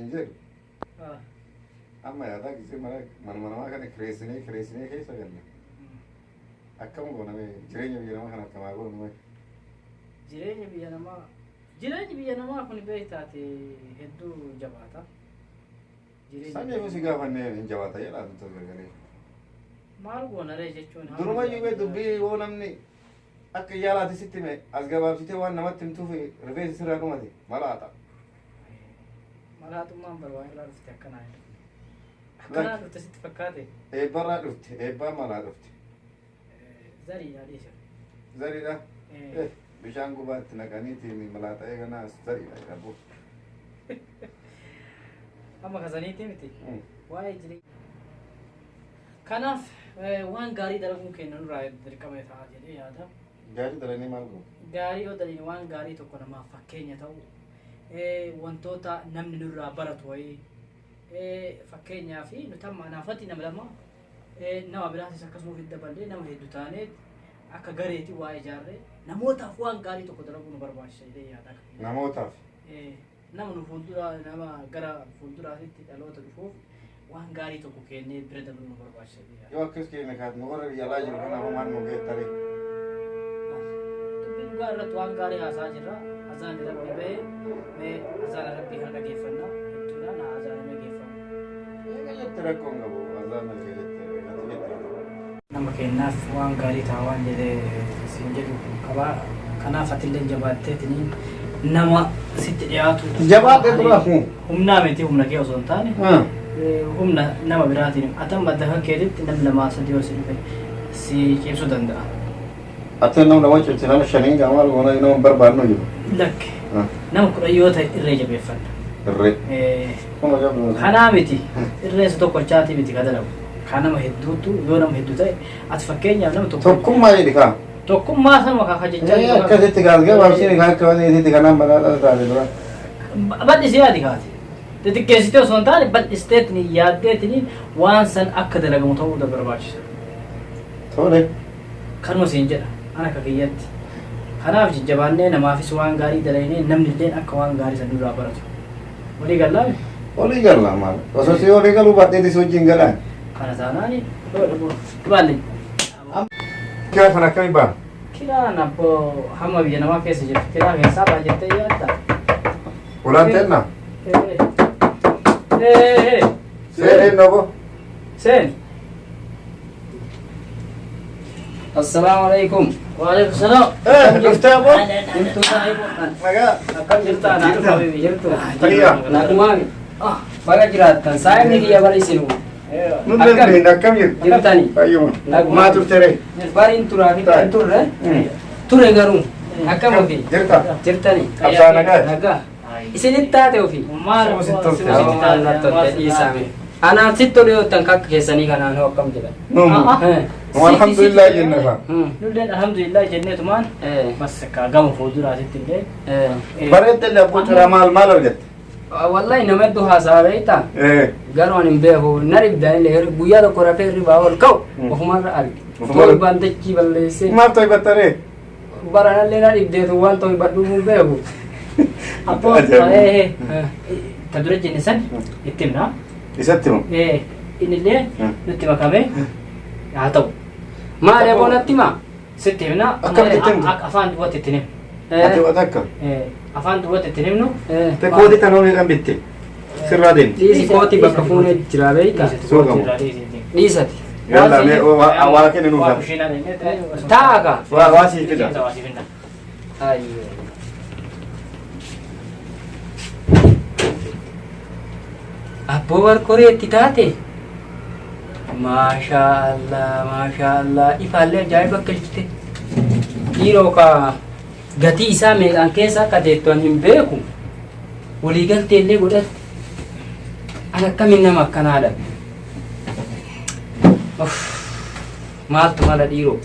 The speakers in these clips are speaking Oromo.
siin jedhu Ah. amma yaadaa gisee mana manuma namaa kana kireessinee kireessinee keessa galle. Akkam goona mee jireenya biyya namaa kana akkamaa goonu mee? Jireenya biyya namaa jireenyi biyya namaa kun beektaate hedduu jabaata. Jireenya Saniif si gaafannee hin jabaata jedhaa nuti gargaree. Maal goona ree jechuun haala Durumayyuu bee jireenya- dubbii yoo namni akka yaalaati sitti hime as gabaabsitee waan namatti himtuuf rifeensi sirraa dhumate malaata. Malaaxummaan bar waa irraa dhufte akkanaa hin dhufne. Akkanaa dhufte sitti fakkaate. Eebbarraa dhufte eebbaan malaa dhufte. Zariidha dhiisa. Zariidha. Eh, Bishaan gubaatti naqaniitiin malaaxa eeganaas zariidha jedhamu. Amma kasaniitti miti. Waa'ee jireenya. Kanaaf waan gaarii dalaguun keenya nurraa dirqama ta'a jedhee yaada. Gaarii dalanii maal goonu? Gaarii yoo daliin waan gaarii tokko namaaf fakkeenya ta'u wantoota namni nurraa baratu wayii fakkeenyaa fi nuti amma anaafatti nama lama nama biraatis akkasuma ofitti daballee nama hedduu taanee akka gareetti waa ijaarree namootaaf waan gaarii tokko dalaguu nu barbaachisa jedhee yaada. Namootaaf. Nama nu fuuldura nama gara fuulduraatitti dhaloota dhufuuf waan gaarii tokko kennee bira dabaluu nu barbaachisa jedhee yaada. Yoo akkas keenya kaat nu warra biyya alaa jiru kanaaf maal nu geettare. Dubbii dhugaa irratti waan gaarii haasaa jirra. Azaan rabbi bahee mee azaana rabbii kana dhageeffanna. Hedduudhaan azaana dhageeffanna. Eega jette rakkoo hin qabu azaan erga jette ati jette. Nama kennaaf waan gaarii ta'a waan jedhee siin jedhu qabaa. Kanaaf atillee jabaatteetiniin nama sitti dhiyaatu. Jabaadhee dura. Humnaa miti humna kee osoo hin taane. Humna nama biraatiin ati amma adda kan keetitti namni lamaa sadii yoo si dhufe si cimsuu danda'a. Ati nama lama cimsi nama shaniin gaa maal goona nama hin barbaannu jiru. Lakki nama 10 yoo ta'e irree jabeeffanna. Irree. Kun ajaa'iba. Kanaa miti irreen isa tokkochaatii miti ka dalagu. Ka nama hedduutu yoo nama hedduu ta'e ati fakkeenyaaf nama tokko. Tokkummaa jedhi kaa. Tokkummaa sanuma kaa jechaa Eh, Akkasitti gaas gabaabsiin kaa akka wanni isitti kanaan badhaadhaa taate dura. Bal'isee yaadi kaate. Xixiqqeessitee osoo hin taane bal'isteetini yaaddeetini waan san akka dalagamu ta'uu da barbaachisa. Tole. Kanuma siin jedha ana akka kiyyatti. Kanaaf jajjabaannee namaafis waan gaarii dalagnee namni illeen akka waan gaarii san nurraa baratu. Walii gallaa? Walii galla maal. Osoo si walii galuu baadheetis si wajjin galaan. Kana taanaani dhibaalle. Kiraa kana akkamii baana? Kiraan abboo hamma biyya namaa keessa jirtu kiraa keessaa ba'a jettee yaadda? Ulaan teennaa? Ee. Seeneen nobo. Seen. Assalaamu alaikum. Waalaikum salaam. Eh, dhuftee abboo? Jirtu Nagaa. Akkam jirta? Naa dhufa beebi. Jirtu. Fayyaa. Nagumaami. Baga jiraattan. Saayibni kiyya bara isinuu. Nu dandeenye akkam jirtu? Jirtani. Fayyuma. Naguma. Maa turte ree? Bariin turaa fi kan turre. Ture garuu. Akkam ofii? Jirta? Jirtani. Qabsaa nagaa? Nagaa. Isinitti taate ofii. Maal Simu sitti tolte. Simu sitti tolte dhiisame. Anaaf sitti tole yoo ta'an kakka keessanii kanaan hoo akkam jedhan. Numu. Nu alhamdulillah jenna kaa. Nulleen alhamdulillah jenneetumaan bas akka gama fuulduraatitti illee. Bareedde illee abboo ciraa maal maal argatte? Wallahi nama hedduu haasaa beektaa? Eh. Garuu ani hin beeku na dhibda illee guyyaa tokko rafee hirribaa ol ka'u ofumarra arge. Ofumarra- Torbaan dachii balleessee. Maaf toybatta ree? Baranallee na dhibdeetu waan toybadhuuf hin beeku. Abboo Ajaa'iba. ta dura jenne san itti himna. Isatti himu. Innillee nutti makame haa ta'u. Maali aboo natti himaa? Sitti himna. Akkamitti itti himta? Akka afaan duwwaatti itti himna. Ati waan akka. Afaan duwwaatti itti himnu. Te kooti tanoo meeqan bitte? Sirraa deemti. Dhiisi kooti bakka fuunee jira beektaa? Soogamu. Dhiisati. Yalla mee waa kenni nuuf. Waa kushiinaa deemnee. Taa'a kaa. Waa waa sii fida. Waa sii fida. Ayyoo. Abboo barkoree itti taate. Maashaa Allah maashaa Allah ifaallee ajaa'iba galchite. Dhiiroo kaa gatii isaa meeqaan keessa akka deettu ani hin beeku. Waliigaltee illee godhatte. An akkamiin nama akkanaa dhabe. Uff, Maaltu mala dhiiroo.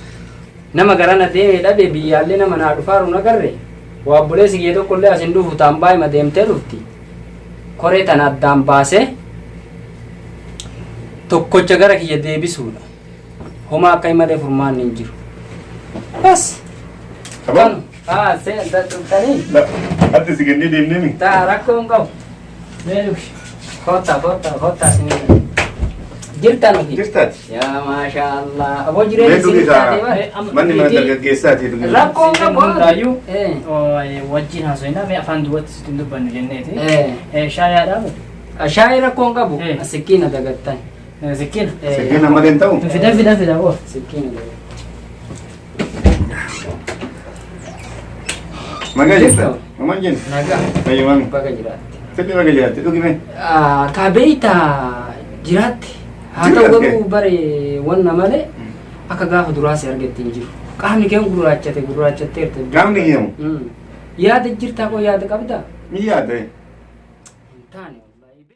Nama garana deeme dhabe biyyaallee nama naa dhufaaru hin agarre. Waa obboleessi kiyya tokko illee as hin dhufu taan baay'ima deemtee dhufti. Koree tana addaan baasee tokkocha gara kiyya deebisuudha. Homaa akka malee furmaanni hin jiru. Bas. Qabam. Haa seen dhuftanii. Adda si kennee deemnee mi? Taa rakkoo hin qabu. Mee dhugi. Kottaa kottaa kottaa isinii. Jirtan ofii. Jirtaati. Yaa maashaa Allah. Aboo jireenya Mee dhugi isinii taatee kaa. bara. Manni mana dargaggeessaati dhugi. Rakkoon qabu. Hundaayyuu Eh. wajjin haasofnaa mee afaan duwwaatti sitti hin dubbannu jenneeti. Eh. Shaayaadhaa Shaayii rakkoon qabu. Eh. Sikkiina dagattan. Sikkiina. Eh. Sikkiina malee hin ta'u. Fidan fidan fidan oo. Sikkiina dagattan. Magaa jirta. Mamaan jennu. Nagaa. Fayyumami. Baga jiraatte. Fedhi baga jiraatte dhugi mee. Ka beeyta jiraatte. Haa ta'u Jiraatte. garuu bare wanna malee akka gaafa duraa si argatte hin jiru. Qaamni kee gurraachate gurraachatteerta. Qaamni kiyyamu. Yaada jirtaa koo yaada qabdaa? Ni yaada. Hin taane.